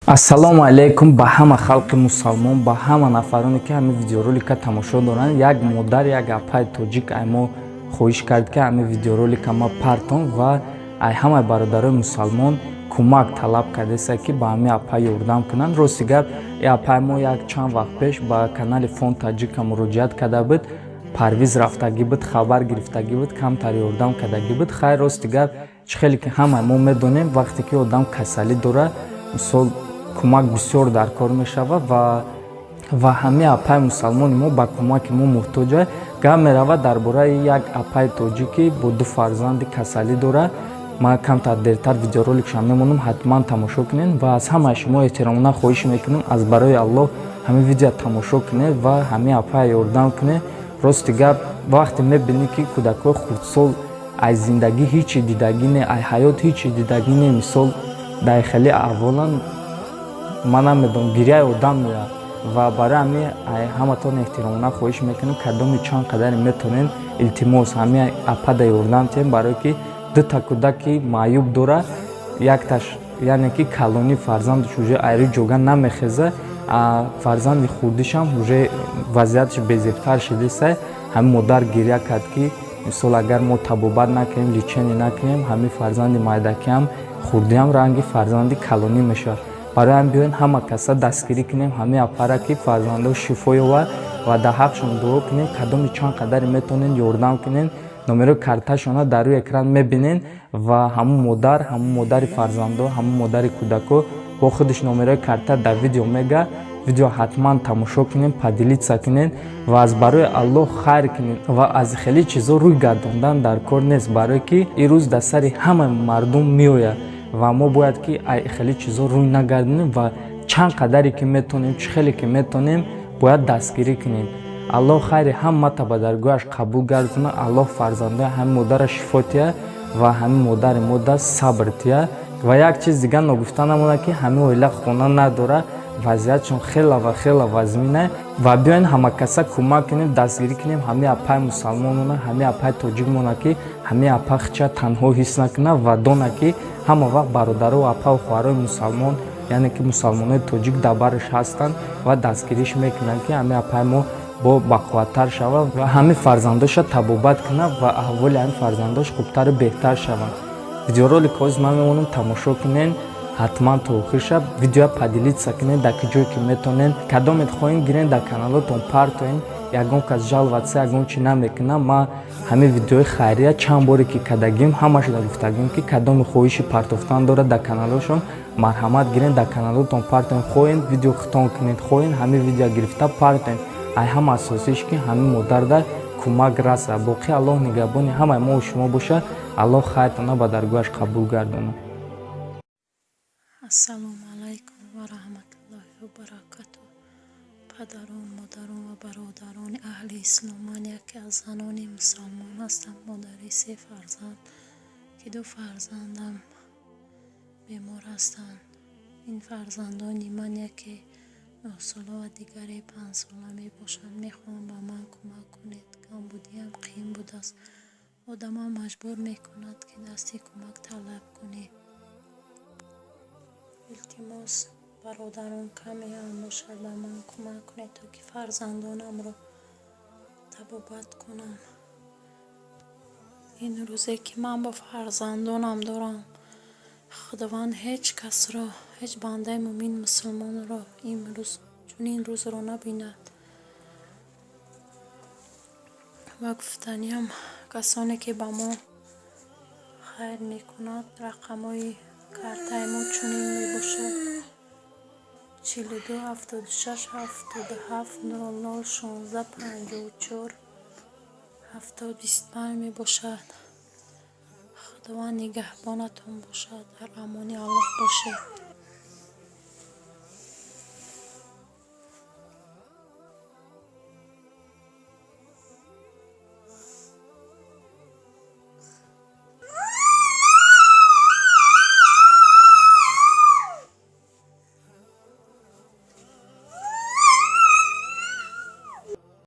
Ассалому алайкум ба ҳама халқи мусалмон, ба ҳама нафароне, ки ҳамин видеоролика тамошо доранд. Як модар, як апаи тоҷик ай мо хоҳиш кард, ки ҳамин видеоролика ма партон ва ай ҳамаи бародарои мусалмон кӯмак талаб кардеса, ки ба ҳамин апа ёрдам кунанд. Рости гап, апаи мо як чанд вақт пеш ба канали Фонд Таҷика муроҷиат карда буд, Парвиз рафтагӣ буд, хабар гирифтагӣ буд, камтар ёрдам кардагӣ буд. Хайр, рости гап, чӣ хеле ки ҳамаи мо медонем, вақте ки одам касалӣ дорад, мисол, кӯмак бисёр дар кор мешавад ва ҳамаи апаи мусалмони мо ба кӯмаки мо муҳтоҷа. Гап меравад дар бораи як апаи тоҷикӣ бо ду фарзанди касалӣ дорад. Ман камтар дертар видеороликшам мемонам, ҳатман тамошо кунед. Ва аз ҳамаи шумо эҳтиромона хоҳиш мекунем, аз барои Аллоҳ ҳамин видео тамошо кунед ва ҳамин апая ёрдам кунед. Рости гап, вақте мебинӣ, ки кӯдакҳои хурдсол аз зиндагӣ ҳичи дидагӣ не, аз ҳаёт ҳичи дидагӣ не, мисол, дар хеле аҳволан, ман намедонам, гиряи одам меояд. Ва барои ҳамин ҳаматон эҳтиромона хоҳиш мекунем, кадоми чанд қадаре метавонед, илтимос, ҳамин апада ёрдам тиҳем, барое ки дута кӯдаки маъюб дорад, якташ, яъне ки калонӣ фарзандаш, уже айри ҷога намехеза, фарзанди хурдишам уже вазъияташ безебтар шидеса. Ҳамин модар гиря кард, ки мисол, агар мо табобат накунем, лечение накунем, ҳамин фарзанди майдакиам, хурдиам ранги фарзанди калонӣ мешавад. Барои ҳам биёен, ҳама каса дастгирӣ кунем ҳамин апара, ки фарзандо шифо ёбад, ва дар ҳаққшон дуо кунем. Кадоми чанд қадаре метавонед, ёрдам кунед. Номерои карташона дар рӯи экран мебинед ва ҳамун модар, ҳамун модари фарзандо, ҳамун модари кӯдако бо худаш номерои карта дар видео мега. Видео ҳатман тамошо кунед, поделиться кунед ва аз барои Аллоҳ хайр кунед. Ва аз хеле чизо рӯй гардондан дар кор нест, барое ки ин рӯз дар сари ҳамаи мардум меояд ва мо бояд ки хеле чизо рӯй нагардонем ва чанд қадаре ки метавонем, чӣ хеле ки метавонем, бояд дастгирӣ кунем. Аллоҳ хайри ҳамата ба даргоҳаш қабул гардонад. Аллоҳ фарзандои ҳамин модарра шифо тиҳад ва ҳамин модари мо даст сабр тиҳад. Ва як чиз дигар ногуфта намонад, ки ҳамин оила хона надорад, вазъиятшон хела ва хела вазмина. Ва биёен, ҳамакаса кӯмак кунем, дастгирӣ кунем ҳамин апаи мусалмонона, ҳамин апаи тоҷикмона, ки ҳамин апа хича танҳо ҳис накунад ва донад, ки ҳама вақт бародару апаву хоҳарои мусалмон, яъне ки мусалмонои тоҷик, дар бараш ҳастанд ва дастгириш мекунанд, ки ҳамин апаи мо бо бақувваттар шавад ва ҳамин фарзандоша табобат кунад ва аҳволи ҳамин фарзандош хубтару беҳтар шаванд. Видеоролик ҳозир ман мемонам, тамошо кунед ҳатман то охирша. Видеоя поделиться кунед дар ки ҷое ки метавонед. Кадомет хоҳем, гирен, дар каналотон партоен. Ягон кас жаловаться, ягон чи намекунам. Ман ҳамин видеои хайрия чанд боре ки кардагим, ҳамашда гуфтагим, ки кадоми хоҳиши партофтан дорад дар каналошон, марҳамат, гирен, дар каналотон партоен. Хоҳен, видео хитон кунед, хоҳен, ҳамин видео гирифта партоен. Ай ҳама асосиш, ки ҳамин модарда кӯмак раса. Боқӣ Аллоҳ нигаҳбони ҳамаи мову шумо бошад. Аллоҳ хайртона ба даргоҳаш қабул гардонад. Ассалому алайкум ва раҳматуллоҳи ва баракатуҳ. Падарон, модарон ва бародарони аҳли ислом, ман яке аз занони мусалмон ҳастам, модари се фарзанд, ки ду фарзандам бемор ҳастанд. Ин фарзандони ман яке 9 сола ва дигаре 5 сола мебошанд. Мехоҳам, ба ман кӯмак кунед. Камбудиам қиин будааст, одамам маҷбур мекунад, ки дасти кӯмак талаб кунӣ. Илтимос, бародарон, каме ҳам бошад, ба ман кӯмак кунед, то ки фарзандонамро табобат кунам. Ин рӯзе, ки ман бо фарзандонам дорам, Худованд ҳеҷ касро, ҳеҷ бандаи мӯъмин мусулмонро имрӯз чунин рӯзро набинад. Ва гуфтаниам, касоне ки ба мо хайр мекунад, рақамҳои картаи мо чунин мебошад: 42 76 77 00 16 54 70 25 мебошад. Худованд нигаҳбонатон бошад, дар амони Аллоҳ бошед.